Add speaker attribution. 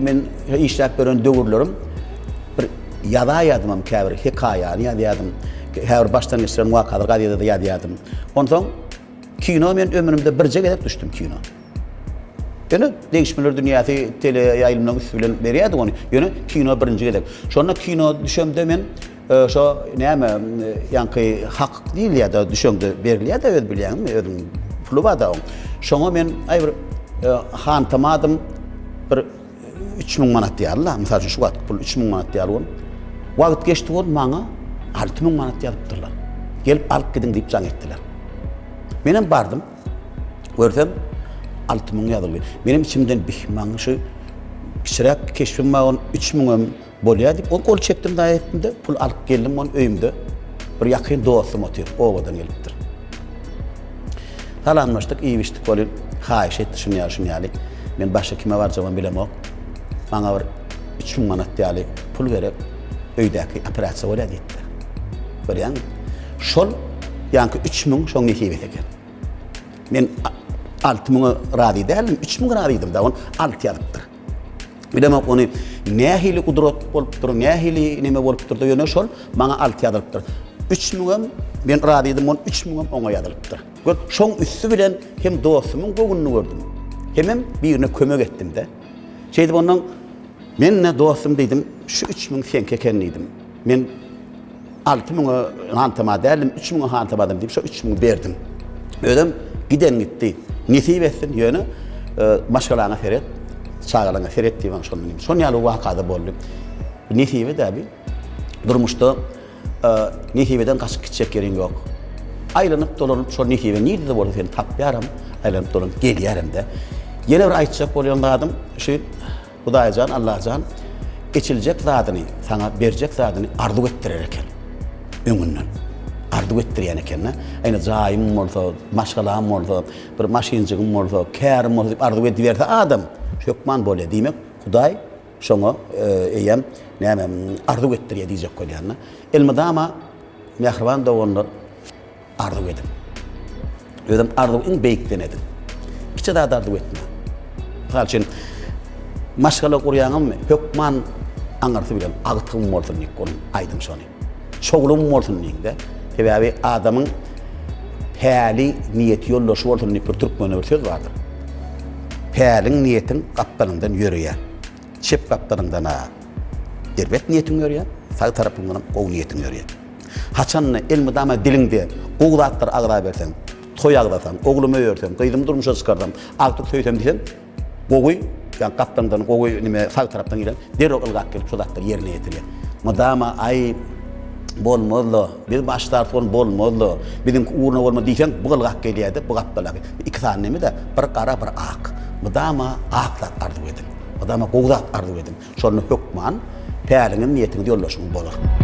Speaker 1: men işläp ýören döwürlerim bir ýazaýadymam käbir hekaýany ýazýadym. Käbir başdan geçiren wakalary gazetede ýazýadym. Onsoň kino men ömrümde birje gezek düşdüm kino. Ýöne degişmeler dünýäsi teleýaýlymlaryň üsti bilen berýärdi ony. Ýöne kino birinji gezek. Şonda kino düşemde men e, şo näme ýaňky hak diýilýär-de düşeňde berilýär-de öz bilýäňmi özüň puly bar-da oň. Şoňa men aý bir e, hantamadym bir 3000 manat ýaly-la, mysal üçin şu wagtky pul 3000 manat ýaly bolup. Wagt geçdi bol maňa 6000 manat ýazypdyrlar. Gelip alyp gidiň diýip jaň etdiler. Menem bardym. Görsem 6000 ýazylgy. Menem içimden bih maňa şu kiçiräk keşbim bar ony 3000 hem bolýar diýip, ol gol çekdim da etdim-de pul alyp geldim ony öýümde. Bir ýakyn dostum otyr, obadan gelipdir. Salamlaşdyk, iýip içdik welin, haýyş etdi şuny ýaly, şuny ýaly. Men başga kime barjagymam bilemok. Maňa bir 3000 manat ýaly pul gerek, öýdäki operasiýa bolýar diýipdir. Görýäňmi? Şol ýaňky 3000 şoň nesibesi eken. Men 6000-e razy däldim, 3000 razydym da, ony 6 ýazypdyr. Bilemok ony nähili gudrat bolupdyr, nähili neme bolupdyr-da, ýöne şol maňa 6 ýazylypdyr. 3000-em men razydym, ony 3000-em oňa ýazylypdyr. Gör, şoň üsti bilen hem dostumyň göwnüni gördüm, hemem birine kömek etdim-de. Şeýdip ondan men-de dostum diýdim, şu 3000 seňki eken diýdim. Men Alty müňe hantama däldim, üç müňe hantamadym diýip, şo üç müňi berdim. Özem giden gitdi. Nesip etsin, ýöne e, maşgalaňa seret, çagalaňa seret diýip şondan diýdim. Şon ýaly wakada boldy. Nesibe dä bi. Durmuşda e, nesibeden gaçyp gitjek ýeriň ýok. Aýlanyp dolanyp şol nesibe nirede bolsa seni tapýaram, aýlanyp dolanyp gelýärem-de. Ýene bir aýtjak bolýan zadym şu Hudaýjan Allajan eçiljek zadyny saňa berjek zadyny arzuw etdirer eken. Öňünden. Arzuw etdirýän eken-de. Ine jaýym bolsa, maşgalam bolsa, bir maşynjygym bolsa, kärim bolsa diýip arzuw ediberse adam hökman bolýar. Diýmek, Hudaý şoňa e, eýýäm näme arzuw etdirýär diýjek bolýan-da. Elmydama mähriban doganlar Arzuw ediň. Özem arzuw iň beýikden ediň. Kiçi zat arzuw etmäň. Mysal üçin, maşgala gurýaňyzmy, hökman aňyrsy bilen agtygym bolsun diýip guruň, aýdyň şony. Çowlugym bolsun diýiň-de. Sebäbi adamyň päli, niýeti ýoldaşy bolsun diýip bir türkmende bir söz bardyr. Päliň, niýetiň gapdalyňdan ýöreýär. Çep gapdalyňdan-a erbet niýetiň ýöreýär, sag tarapyňdanam gowy niýetiň ýöreýär. Haçanda elmydama diliňde gowy zatlary agzaberseň, toý agzasaň, oglumy öýersem, gyzymy durmuşa çykarsam, agtyk söýsem diýseň, gowy, ýagny gapdalyňdan gowy nime sag tarapdan gelen derrew ylgap gelip şo zatlary ýerine ýetirýär. Mydama aý bolmaz-la, biz başlarys ony bolmaz-la, biziňki ugruna bolmaz diýseň, bu ylgap gelýär-de, bu gapdaldaky. Iki sany neme-de, bir gara, bir ak. Mydama ak zat arzuw ediň. Mydama gowy zat arzuw ediň. Şonda hökman päliňiz, niýetiňiz, ýoldaşyňyz bolar.